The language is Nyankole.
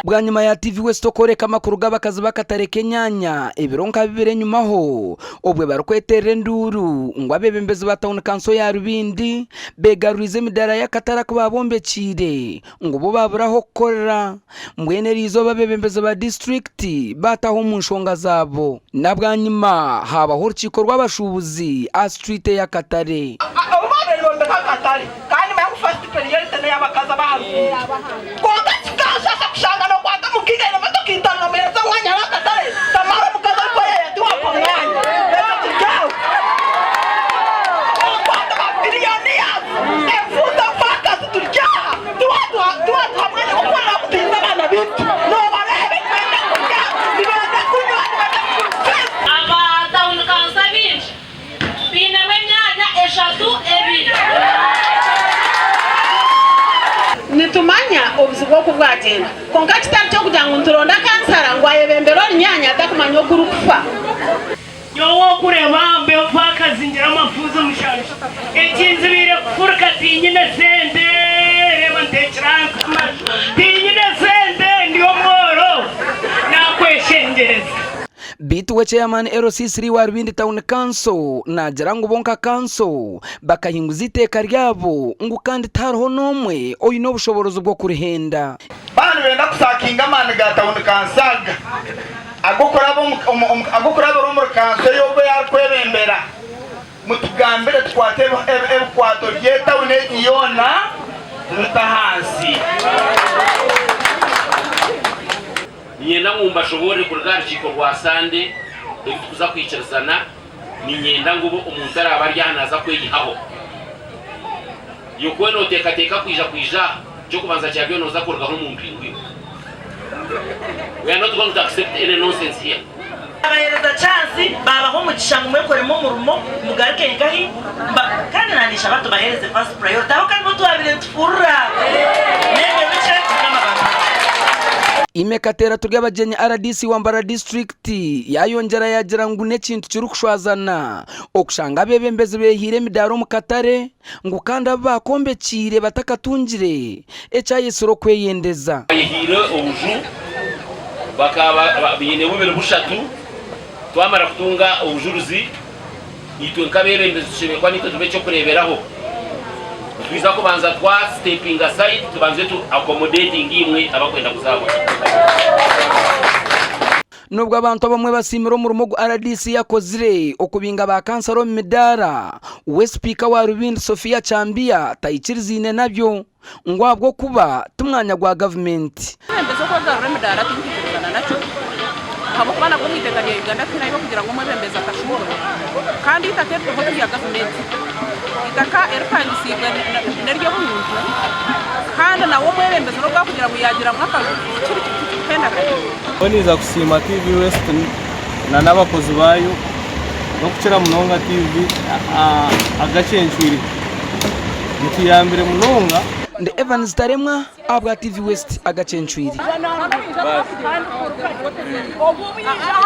Bwanyima ya TV West okworeka amakuru g'abakazi b'akatare k'enyanya ebiro nka bibiri enyimaho obwe barikweterera enduuru ngu abeebembezi ba tauni kanso ya Rubindi begaruriize emidaara y'akatare aku babombekyeire ngu bo babura ah'okukorera mbwenu eriizooba abeebembezi ba disiturikiti baataho omu nshonga zaabo na bwanyima haabaho orukiiko rw'abashuubuzi aha situriti ey'akatare. Obu baabaire nibombeka akatare, kandi nimanya ngu first priority n'ey'abakazi ab'aha ruguuto. Kwonka kikanshasha kushanga nookwata omugaiga aine emotoka itaano noomuheereza omwanya aha akatare, Tamara omukazi orikweyeeya tiwampa omwanya. Ekyo kiri aho. Nookwata ba billionaires, enfuuzi, abafaakazi turi aha, tiwatuha tiwatuha mwanya gw'okukorera ngu tuhize abaana baitu. Noobareeba nibenda kurya, nibenda kunywa, nibenda kufees. Aba tauni kanso abaingi bainemu emyanya eshatu ebiri. Nitumanya obuzibu oku bwagyenda, kwonka kitari ky'okugira ngu nituronda kansara ngu ayebembere orunyaanya atakumanya oku rukufa. Nyowe okureeba mbe omufaakazi ngira amafuuzi mushanju, ekinzibiire kufuruka tinyine sente, reeba nteekire ahansi amaju, tinyine sente ndi omworo, nakweshengyereza. Beitu we Chairman LC3 wa Rubindi Town Council naagira ngu bo nka kanso bakahinguza eiteeka ryabo ngu kandi tihariho n'omwe oine obushoboorozi bw'okurihenda. Baaba nibenda kusaakinga amaani ga tauni kanso aga ag'okurabira omuri kanso ey'ogwo ei arikwebembera, mutugambire tukwate ebikwato by'etauni egi yoona tubite ahansi. Niinyenda ngu mbashoboorore kuruga aha rukiiko rwa Sande ebi turikuza kwikirizana. Niinyenda ngu obu omuntu araabe ari aha naaza kweyihaho. Iwe ku nooteekateeka kwija kwija aha, eky'okubanza kya byona nooza kurugaho omu mpingu iwe. We are not going to accept any nonsense here. Naabaheereza chance, baabaha omugisha ngu mwekoremu omurimo mugaruke nkahi kandi na ninshaba tubaheereze first priority aho ka nibo twabaire nitufurura n'ebyo bikye Mukama abahe omugisha. Ime Kateera Turyabagyenyi rdc wa Mbarara disiturikiti yayongyera yagira ngu n'ekintu kirikushwazana okushanga abeebembezi beehaire emidaara omu katare ngu kandi abu baakombekyeire batakatungire ekyayetsire okweyendeza. Bayehaire obuju bakaba baine bubiri bushatu twamara kutunga obujurizi itwe nk'abeebembezi tushemereire kuba naitwe tube eky'okureeberaho. Nitwija kubanza twa stepinga aside tubanze tu accommodatinge imwe abakwenda kuza aha buju. N'obwo abantu abamwe basiimire omurimo ogu rdc yakozire okubinga ba kansara omu midaara, we sipiika wa Rubindi Sophia Kyambiya taikirizaine nabyo ngu ahabw'okuba ti mwanya gwa gavumenti. Omwebembezi okwegarura emidaara tinkwikirizana nakyo ahabw'okuba nabwo omu iteeka rya Uganda tihaine ahu barikugira ngu omwebembezi akashuubura kandi eitaka eririho ti rya gavumenti. Eitaka eripangisiibwe n'ery'omuntu kandi nawe omwebembezi n'obu baakugira ngu yaagiramu akaju tikiri tikirikuhendagana. Nyowe ninza kusiima TV West na n'abakozi baayo n'okukira munonga TV agacencwire etuyambire munonga. Ndi Evans Taremwa ahabwa TV West agacencwire.